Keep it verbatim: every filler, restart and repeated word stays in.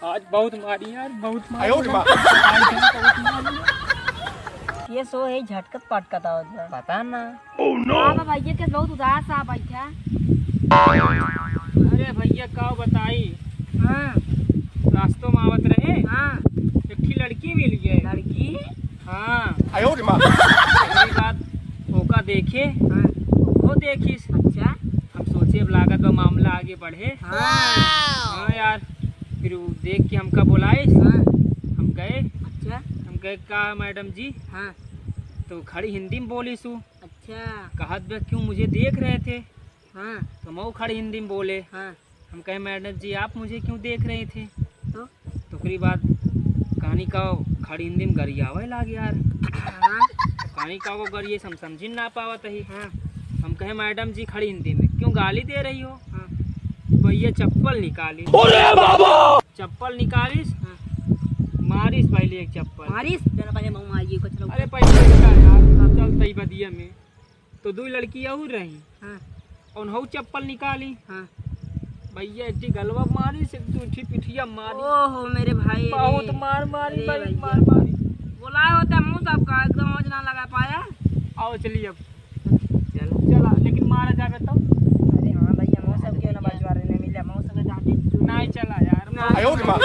आज बहुत मारी यार, बहुत मारी। आयो रे माँ। ये सो है झटकत पटकत आवत बा। पता ना। का बा भैया के बहुत उदास आ बैठा। अरे भैया का बताई। हाँ। रास्तों में आवत रहे। हाँ। एक ठी लड़की मिल गई। लड़की? हाँ। आयो रे माँ। ओकरी बाद ओका देखे, हाँ। वो देखिस। अच्छा। हम सोचे अब लागत बा मामला आगे बढ़े। हाँ। हाँ यार, फिर वो देख के हमका बोलाइस। हाँ। हम गए। अच्छा। हम कहे, "का मैडम जी?" हाँ। तो खड़ी हिंदी में बोलिस उ। अच्छा। कहत बा, "क्यों मुझे देख रहे थे?" हाँ। तो हम खड़ी हिंदी में बोले। हाँ। हम कहे, "मैडम जी, आप मुझे क्यों देख रहे थे?" तो? तो ओकरी बाद कहानी का खड़ी हिंदी में गरियावे लाग यार। हाँ। कहानी का वो गरिए हम समझ ना पावत ही। हाँ। हम कहे, "मैडम जी," खड़ी हिंदी में, "क्यों गाली दे रही हो?" हाँ। भैया चप्पल निकाली। अरे बाबा! चप्पल निकालिस। हाँ। मारिस पहले एक चप्पल। मारिस? तेरा पहले मुंह मारिए कुछ लोग। अरे पहले का यार, चलते ही बदिया में। तो दुइ लड़की और रही। हाँ। और उनहू चप्पल निकाली। हाँ। भैया एक ठी गलवा मारिस, एक दू ठी पिठिया मारी। ओहो मेरे भाई रे। बहुत मार मारी अरे भाई, भैया। मार मारी। बोलाए होते मुँह सबका एकदम आवाज ना लगा पाया। आओ चलिए अब। चलो। चला, लेकिन मारा जावे तो। अरे हाँ भैया, मौसम क्यों ना बचवा रहे, नहीं मिला मौसम में जाके। नहीं चला यार। ना। आयो रे माँ।